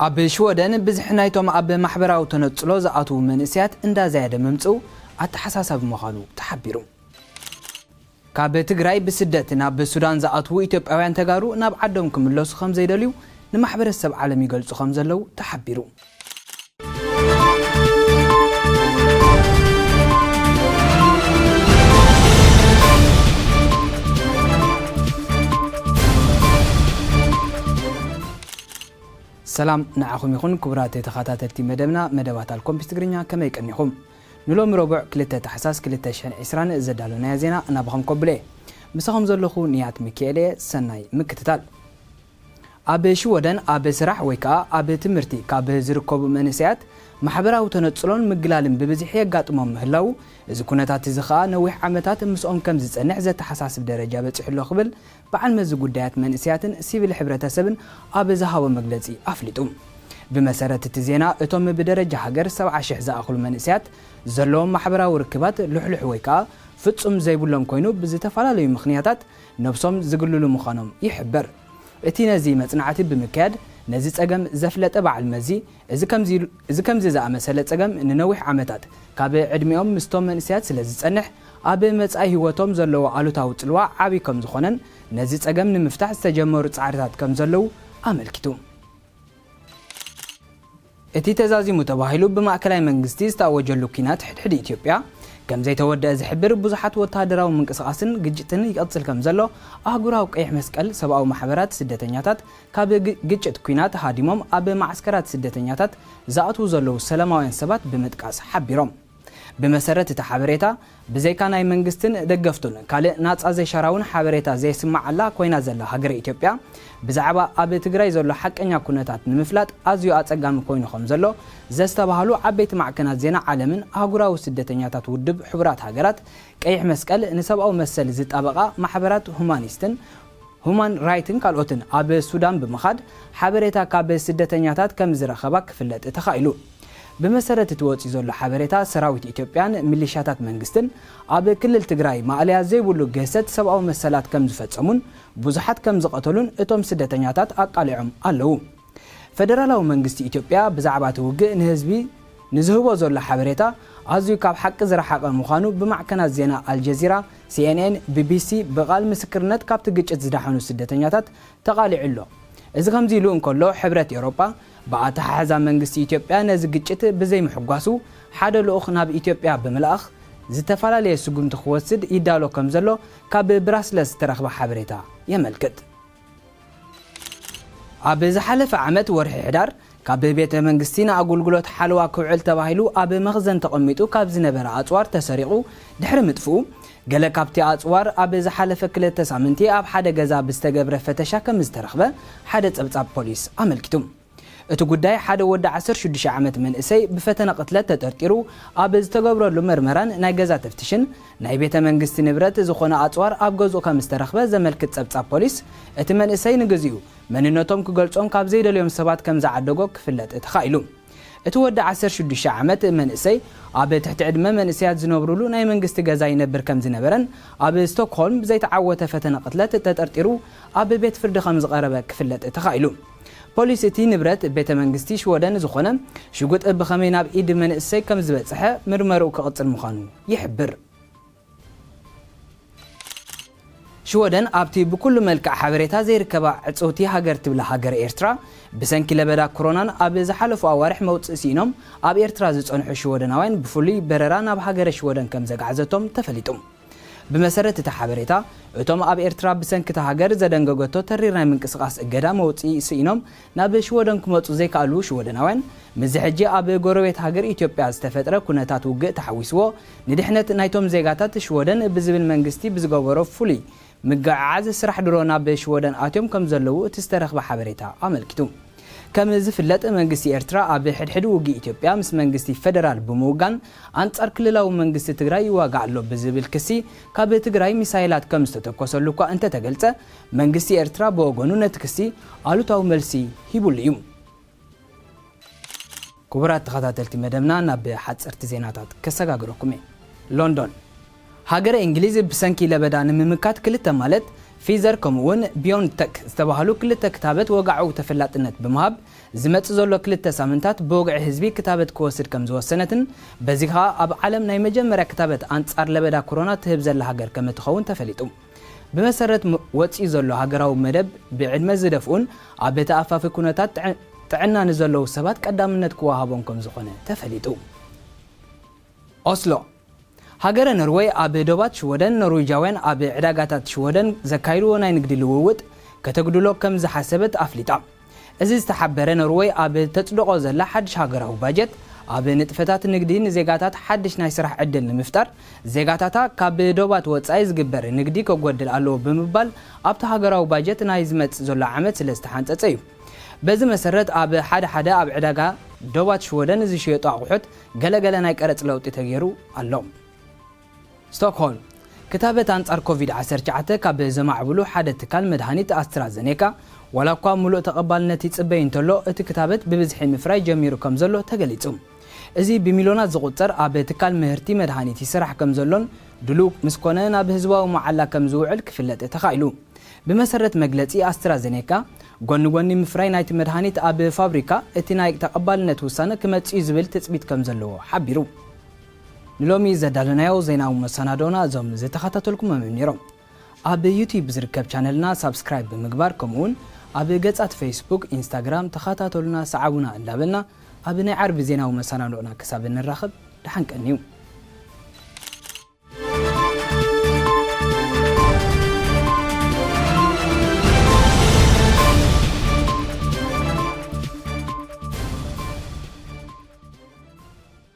ኣብ ሽወደን ብዝሒ ናይቶም ኣብ ማሕበራዊ ተነጽሎ ዝኣትዉ መንእሰያት እንዳዘያደ ምምጽኡ ኣተሓሳሳቢ ምዃኑ ተሓቢሩ። ካብ ትግራይ ብስደት ናብ ሱዳን ዝኣትዉ ኢትዮጵያውያን ተጋሩ ናብ ዓዶም ክምለሱ ከም ዘይደልዩ ንማሕበረሰብ ዓለም ይገልጹ ከም ዘለዉ ተሓቢሩ። ሰላም ንዓኹም ይኹን ክቡራት ተኸታተልቲ መደብና፣ መደባት ኣልኮምፒስ ትግርኛ፣ ከመይ ቀኒኹም? ንሎሚ ረቡዕ ክልተ ታሕሳስ ክልተ ሽሕን ዕስራን ዘዳለናዮ ዜና እናባኹም ከብሎ እየ። ምሳኹም ዘለኹ ንያት ሚካኤል እየ። ሰናይ ምክትታል። ኣብ ሽወደን ኣብ ስራሕ ወይ ከኣ ኣብ ትምህርቲ ካብ ዝርከቡ መንእሰያት ማሕበራዊ ተነጽሎን ምግላልን ብብዝሒ የጋጥሞም ምህላዉ፣ እዚ ኩነታት እዚ ከኣ ነዊሕ ዓመታት ምስኦም ከም ዝጸንሕ ዘተሓሳስብ ደረጃ በጺሑ ኣሎ ክብል በዓል መዚ ጉዳያት መንእሰያትን ሲቪል ሕብረተሰብን ኣብ ዝሃቦ መግለጺ ኣፍሊጡ። ብመሰረት እቲ ዜና፣ እቶም ብደረጃ ሃገር ሰብዓ ሽሕ ዝኣኽሉ መንእሰያት ዘለዎም ማሕበራዊ ርክባት ልሕሉሕ ወይ ከኣ ፍጹም ዘይብሎም ኮይኑ፣ ብዝተፈላለዩ ምኽንያታት ነብሶም ዝግልሉ ምዃኖም ይሕበር። እቲ ነዚ መጽናዕቲ ብምክያድ ነዚ ጸገም ዘፍለጠ በዓል መዚ፣ እዚ ከምዚ ኢሉ-፣ እዚ ከምዚ ዝኣመሰለ ጸገም ንነዊሕ ዓመታት ካብ ዕድሚኦም ምስቶም መንእሰያት ስለ ዝጸንሕ፣ ኣብ መጻኢ ህይወቶም ዘለዎ ኣሉታዊ ጽልዋ ዓቢ ከም ዝኾነን ነዚ ጸገም ንምፍታሕ ዝተጀመሩ ጻዕርታት ከም ዘለዉ ኣመልኪቱ። እቲ ተዛዚሙ ተባሂሉ ብማእከላይ መንግስቲ ዝተኣወጀሉ ኲናት ሕድሕድ ኢትዮጵያ ከም ዘይተወደአ ዝሕብር ብዙሓት ወተሃደራዊ ምንቅስቓስን ግጭትን ይቐጽል ከም ዘሎ ኣህጉራዊ ቀይሕ መስቀል፣ ሰብኣዊ ማሕበራት፣ ስደተኛታት፣ ካብ ግ-፣ ግጭት ኲናት ሃዲሞም ኣብ ማዕስከራት ስደተኛታት ዝኣትዉ ዘለዉ ሰላማውያን ሰባት ብምጥቃስ ሓቢሮም። ብመሰረት እቲ ሓበሬታ፣ ብዘይካ ናይ መንግስትን ደገፍቱን ካልእ ናጻ ዘይሻራውን ሓበሬታ ዘይስማዓላ ኮይና ዘላ ሃገረ ኢትዮጵያ፣ ብዛዕባ ኣብ ትግራይ ዘሎ ሓቀኛ ኩነታት ንምፍላጥ ኣዝዩ ኣጸጋሚ ኮይኑ ከም ዘሎ ዘስተባህሉ ዓበይቲ ማዕከናት ዜና ዓለምን ኣህጉራዊ ስደተኛታት ውድብ ሕቡራት ሃገራት፣ ቀይሕ መስቀል፣ ንሰብኣዊ መሰል ዝጣበቓ ማሕበራት ሁማኒስትን ሁማን ራይትን ካልኦትን ኣብ ሱዳን ብምኻድ ሓበሬታ ካብ ስደተኛታት ከም ዝረኸባ ክፍለጥ ተኻኢሉ። ብመሰረት እቲ ወፂኡ ዘሎ ሓበሬታ፣ ሰራዊት ኢትዮጵያን ሚሊሻታት መንግስትን ኣብ ክልል ትግራይ ማእለያ ዘይብሉ ግህሰት ሰብኣዊ መሰላት ከም ዝፈጸሙን ብዙሓት ከም ዝቐተሉን እቶም ስደተኛታት ኣቃሊዖም ኣለዉ። ፈደራላዊ መንግስቲ ኢትዮጵያ ብዛዕባ እቲ ውግእ ንህዝቢ ንዝህቦ ዘሎ ሓበሬታ ኣዝዩ ካብ ሓቂ ዝረሓቐ ምዃኑ ብማዕከናት ዜና ኣልጀዚራ፣ ሲኤንኤን፣ ቢቢሲ ብቓል ምስክርነት ካብቲ ግጭት ዝደሓኑ ስደተኛታት ተቓሊዑ ኣሎ። እዚ ከምዚ ኢሉ እንከሎ፣ ሕብረት ኤውሮጳ ብኣተሓሕዛ መንግስቲ ኢትዮጵያ ነዚ ግጭት ብዘይምሕጓሱ ሓደ ልኡኽ ናብ ኢትዮጵያ ብምልኣኽ ዝተፈላለየ ስጉምቲ ክወስድ ይዳሎ ከም ዘሎ ካብ ብራስለስ ዝተረኽበ ሓበሬታ የመልክት። ኣብ ዝሓለፈ ዓመት ወርሒ ሕዳር፣ ካብ ቤተ መንግስቲ ንኣገልግሎት ሓለዋ ክውዕል ተባሂሉ ኣብ መኽዘን ተቐሚጡ ካብ ዝነበረ ኣጽዋር ተሰሪቑ ድሕሪ ምጥፍኡ፣ ገለ ካብቲ ኣጽዋር ኣብ ዝሓለፈ ክልተ ሳምንቲ ኣብ ሓደ ገዛ ብዝተገብረ ፈተሻ ከም ዝተረኽበ ሓደ ጸብጻብ ፖሊስ ኣመልኪቱ። እቲ ጉዳይ፣ ሓደ ወዲ ዓሰርተ ሽዱሽተ ዓመት መንእሰይ ብፈተነ ቅትለት ተጠርጢሩ ኣብ ዝተገብረሉ መርመራን ናይ ገዛ ተፍትሽን፣ ናይ ቤተ መንግስቲ ንብረት ዝኾነ ኣጽዋር ኣብ ገዝኡ ከም ዝተረኽበ ዘመልክት ጸብጻብ ፖሊስ፣ እቲ መንእሰይ ንግዚኡ መንነቶም ክገልጾም ካብ ዘይደልዮም ሰባት ከም ዝዓደጎ ክፍለጥ ተኻኢሉ። እቲ ወዲ ዓሰርተ ሽዱሽተ ዓመት መንእሰይ ኣብ ትሕቲ ዕድመ መንእሰያት ዝነብሩሉ ናይ መንግስቲ ገዛ ይነብር ከም ዝነበረን ኣብ ስቶክሆልም ብዘይተዓወተ ፈተነ ቅትለት ተጠርጢሩ ኣብ ቤት ፍርዲ ከም ዝቐረበ ክፍለጥ ተኻኢሉ። ፖሊስ እቲ ንብረት ቤተ መንግስቲ ሽወደን ዝኾነ ሽጉጥ ብኸመይ ናብ ኢድ መንእሰይ ከም ዝበጽሐ ምርመርኡ ክቕጽል ምዃኑ ይሕብር። ሽወደን ኣብቲ ብኩሉ መልክዕ ሓበሬታ ዘይርከባ ዕጽውቲ ሃገር ትብላ ሃገር ኤርትራ፣ ብሰንኪ ለበዳ ኮሮናን ኣብ ዝሓለፉ ኣዋርሕ መውጽኢ ስኢኖም ኣብ ኤርትራ ዝጸንሑ ሽወደናውያን ብፍሉይ በረራ ናብ ሃገረ ሽወደን ከም ዘግዓዘቶም ተፈሊጡ። ብመሰረት እቲ ሓበሬታ፣ እቶም ኣብ ኤርትራ ብሰንኪ እታ ሃገር ዘደንገገቶ ተሪር ናይ ምንቅስቓስ እገዳ መውጽኢ ስኢኖም ናብ ሽወደን ክመጹ ዘይከኣሉ ሽወደናውያን፣ ምስዚ ሕጂ ኣብ ጎረቤት ሃገር ኢትዮጵያ ዝተፈጥረ ኩነታት ውግእ ተሓዊስዎ፣ ንድሕነት ናይቶም ዜጋታት ሽወደን ብዝብል መንግስቲ ብዝገበሮ ፍሉይ ምግዕዓዝ ስራሕ ድሮ ናብ ሽወደን ኣትዮም ከም ዘለዉ እቲ ዝተረኽበ ሓበሬታ ኣመልኪቱ። ከም ዝፍለጥ፣ መንግስቲ ኤርትራ ኣብ ሕድሕድ ውግእ ኢትዮጵያ ምስ መንግስቲ ፈደራል ብምውጋን ኣንጻር ክልላዊ መንግስቲ ትግራይ ይዋጋእ ኣሎ ብዝብል ክሲ፣ ካብ ትግራይ ሚሳይላት ከም ዝተተኮሰሉ እኳ እንተተገልጸ፣ መንግስቲ ኤርትራ ብወገኑ ነቲ ክሲ ኣሉታዊ መልሲ ሂቡሉ እዩ። ክቡራት ተኸታተልቲ መደብና፣ ናብ ሓጸርቲ ዜናታት ከሰጋግረኩም እየ። ሎንዶን። ሃገረ እንግሊዝ ብሰንኪ ለበዳ ንምምካት ክልተ ማለት ፊዘር ከምኡውን ቢዮንተክ ዝተባህሉ ክልተ ክታበት ወግዓዊ ተፈላጥነት ብምሃብ፣ ዝመጽእ ዘሎ ክልተ ሳምንታት ብወግዒ ህዝቢ ክታበት ክወስድ ከም ዝወሰነትን፣ በዚ ኸኣ ኣብ ዓለም ናይ መጀመርያ ክታበት ኣንጻር ለበዳ ኮሮና ትህብ ዘላ ሃገር ከም እትኸውን ተፈሊጡ። ብመሰረት ም-፣ ወጺኡ ዘሎ ሃገራዊ መደብ፣ ብዕድመ ዝደፍኡን ኣብ ተኣፋፊ ኩነታት ጥዕ-፣ ጥዕና ንዘለዉ ሰባት ቀዳምነት ክወሃቦም ከም ዝኾነ ተፈሊጡ። ኦስሎ። ሃገረ ኖርወይ ኣብ ዶባት ሽወደን ኖርዌጃውያን ኣብ ዕዳጋታት ሽወደን ዘካይድዎ ናይ ንግዲ ልውውጥ ከተጉድሎ ከም ዝሓሰበት ኣፍሊጣ። እዚ ዝተሓበረ ኖርወይ ኣብ ተጽድቖ ዘላ ሓድሽ ሃገራዊ ባጀት፣ ኣብ ንጥፈታት ንግዲ ንዜጋታት ሓድሽ ናይ ስራሕ ዕድል ንምፍጣር፣ ዜጋታታ ካብ ዶባት ወጻኢ ዝግበር ንግዲ ከጎድል ኣለዎ ብምባል ኣብቲ ሃገራዊ ባጀት ናይ ዝመጽእ ዘሎ ዓመት ስለ ዝተሓንጸጸ እዩ። በዚ መሰረት ኣብ ሓደ ሓደ ኣብ ዕዳጋ ዶባት ሽወደን ዝሽየጡ ኣቑሑት ገለ ገለ ናይ ቀረጽ ለውጢ ተገይሩ ኣሎ። ስቶክሆልም። ክታበት ኣንጻር ኮቪድ ዓሰርተ ትሽዓተ ካብ ዘማዕብሉ ሓደ ትካል መድሃኒት ኣስትራዘኔካ፣ ዋላ እኳ ምሉእ ተቐባልነት ይጽበይ እንተሎ፣ እቲ ክታበት ብብዝሒ ምፍራይ ጀሚሩ ከም ዘሎ ተገሊጹ። እዚ ብሚልዮናት ዝቑጸር ኣብ ትካል ምህርቲ መድሃኒት ይስራሕ ከም ዘሎን ድሉው ምስ ኮነ ናብ ህዝባዊ መዓላ ከም ዝውዕል ክፍለጥ ተኻኢሉ። ብመሰረት መግለጺ ኣስትራዘኔካ፣ ጎኒ ጎኒ ምፍራይ ናይቲ መድሃኒት ኣብ ፋብሪካ፣ እቲ ናይ ተቐባልነት ውሳነ ክመጽእ እዩ ዝብል ትጽቢት ከም ዘለዎ ሓቢሩ። ንሎሚ ዘዳለናዮ ዜናዊ መሰናዶና እዞም ዝተኸታተልኩሞም እዮም ነይሮም። ኣብ ዩቲዩብ ዝርከብ ቻነልና ሳብስክራይብ ብምግባር፣ ከምኡውን ኣብ ገጻት ፌስቡክ፣ ኢንስታግራም ተኸታተሉና፣ ሰዓቡና እንዳበልና፣ ኣብ ናይ ዓርቢ ዜናዊ መሰናዶና ክሳብ እንራኸብ ደሓን ቀንዩ።